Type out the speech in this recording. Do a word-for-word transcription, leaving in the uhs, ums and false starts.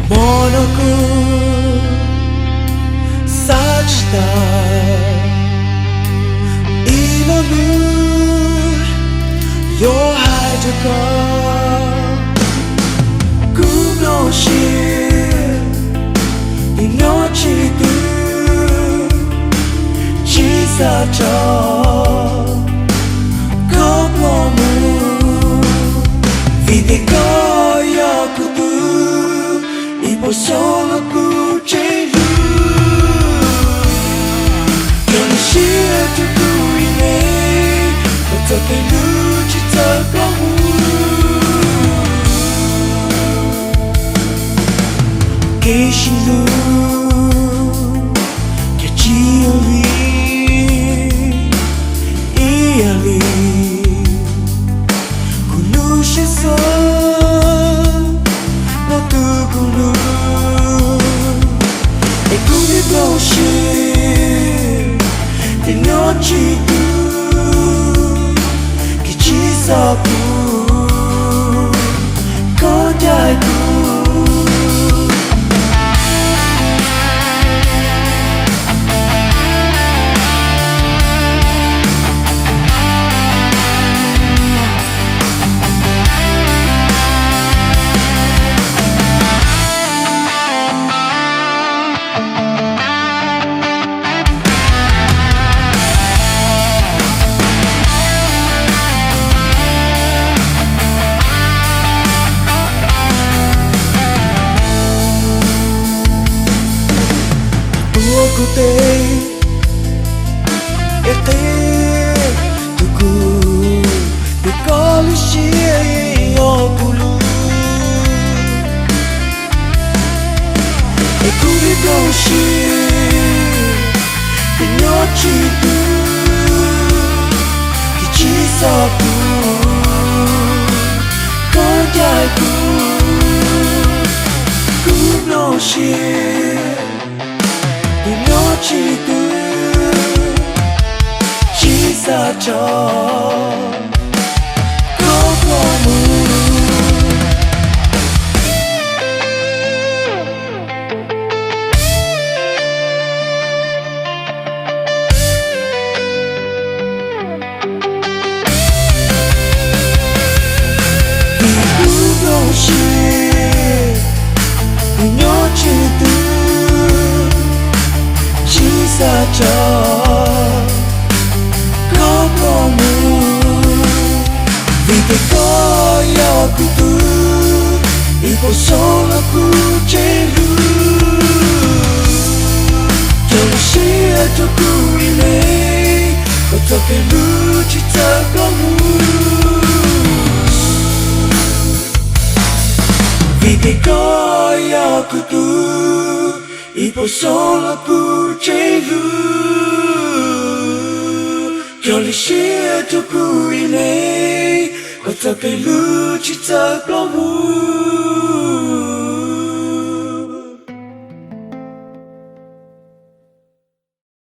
Monoku sachita ilolu yohaituko kumloshi inochitu chisacho kopomu viteko yokutu ipo solo kuchelu. Yonishia tukuine, otakelu chitakamu. Keishilu, kechioli, iyali. Kulu shisa matukulu. Ekumi koshi tinochitu kichisapu kojaiku. Kutei Ete tuku, tukali shi yokulu. Ekumi koshi, kinyochitu, kichisapu, kojaiku, kumloshi. Inochitu chisacho kopomu. Ipuno shi, inyochitu, chisacho, kopomu, viteko yokutu, ipo solo kuchelu. Kyoshi atoku ile, kotokelu chitakamu. Viteko yokutu, ipo solo kuchelu. Kyoshi atoku ile, kotokelu chitakamu.